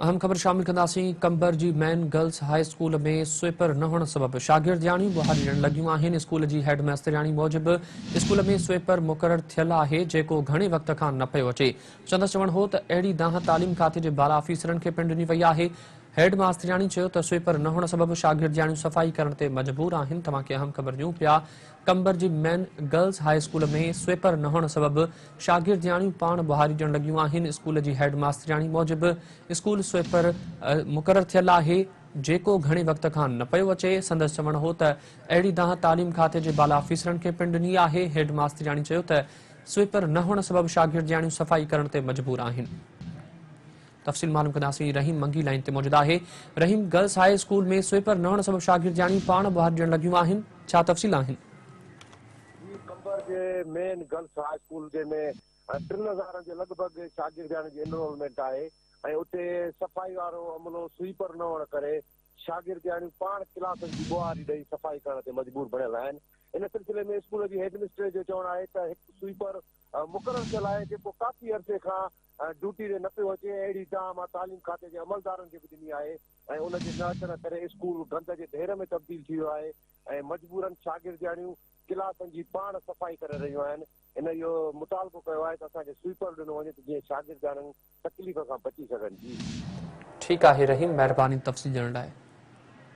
اهم خبر شامل ڪنداسين قمبر جي مين گرلس هاء اسڪول ۾ سوئپر نه هئڻ سبب شاگردياڻيون ٻهاري ڏيڻ لڳيون آهن اسڪول جي هيڊ ماسترياڻي موجب اسڪول ۾ سوئپر مقرر ٿيل آهي جيڪو گهڻي وقت کان نه پيو اچي سندس چوڻ هو ته اهڙي دانهن تعليم کاتي جي بالا آفيسرن کي پڻ ڏني وئي آهي هيڊ ماسترياڻي چيو ته سوئپر نه هئڻ سبب شاگردياڻيون صفائي ڪرڻ تي مجبور آهن توهان کي اهم خبر ڏيون پيا قمبر جي مين گرلز هاء اسڪول ۾ سوئپر نه هئڻ سبب شاگردياڻيون پاڻ ٻهاري ڏيڻ لڳيون آهن، اسڪول جي هيڊ ماسترياڻي موجب اسڪول سوئپر مقرر ٿيل آهي جيڪو گهڻي وقت کان نه پيو اچي، سندس چوڻ هو ته اهڙي دانهن تعليم کاتي جي بالا آفيسرن کي پڻ ڏني آهي، هيڊ ماسترياڻي چيو ته سوئپر نه هئڻ سبب شاگردياڻيون صفائي ڪرڻ تي مجبور آهن. تفصيل معلوم ڪنداسين رحيم منگي لائين تي موجود آهي رحيم گرلس هاء اسڪول ۾ سوئپر نه هئڻ سبب شاگردياڻيون پاڻ ٻهاري ڏيڻ لڳيون آهن ڇا تفصيل آهن. جي قمبر جي مين گرلس هاء اسڪول جنهن ۾ ٽن هزارن جي لڳ ڀڳ شاگردياڻين جي انرولمينٽ آهي ۽ اتي صفائي وارو عملو سوئپر نه هئڻ ڪري شاگردياڻيون پاڻ ڪلاسن جي ٻهاري ڏئي صفائي ڪرڻ تي مجبور بڻيل آهن ان سلسلي ۾ اسڪول جي هيڊ مسٽريس جو چوڻ آهي ته هڪ سوئپر مقرر ٿيل آهي جيڪو ڪافي عرصي کان ڊيوٽي تي نه پيو اچي ۽ اهڙي دانهن مان تعليم کاتي جي عملدارن کي به ڏني آهي ۽ ان جي نه اچڻ ڪري اسڪول گند جي ڍير ۾ تبديل ٿي ويو آهي ۽ مجبورن شاگردياڻيون ڪلاسن جي پاڻ صفائي ڪري رهيون آهن هن اهو مطالبو ڪيو آهي ته اسان کي سوئيپر ڏنو وڃي ته جيئن شاگردياڻيون تڪليف کان بچي سگهن جي. ٺيڪ آهي رحيم مهرباني تفصيل ڏيڻ لاء.